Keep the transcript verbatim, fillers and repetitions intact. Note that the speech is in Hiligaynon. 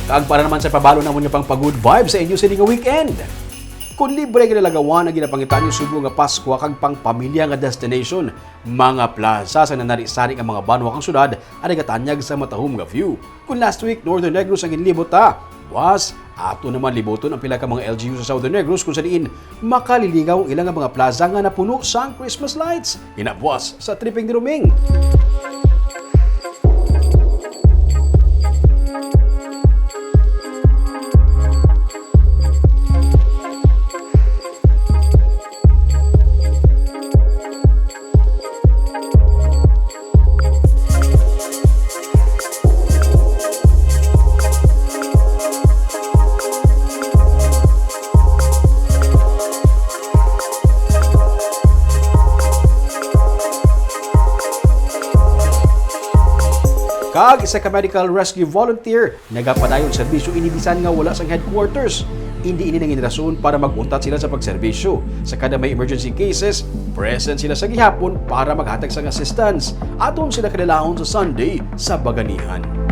Kag para naman sa pabalo namon nga pang pa-good vibes sa inyo sini nga weekend. Kung libre nga lalagawan ang ginapangita niyo subong nga Paskwa kag pang-pamilya nga destination, mga plaza sa nanari-sari nga mga banwa kang syudad ang nagatanyag sa matahom nga view. Kung last week, Northern Negros ang ginlibot ta, buwas, ato naman liboton ang pila ka mga L G U sa Southern Negros kung sa diin makalilingaw ang ilang mga plaza nga napuno sang Christmas lights. Hinabuas sa Tripping ni Roming. Kag isa ka medical rescue volunteer nagapadayon serbisyo ini bisan nga wala sang headquarters. Indi ini nangin rason para mag-untat sila sa pagserbisyo. Sa kada may emergency cases, present sila sa gihapon para maghatag sang assistance. Aton sila kadalahon sa Sunday sa Baganihan.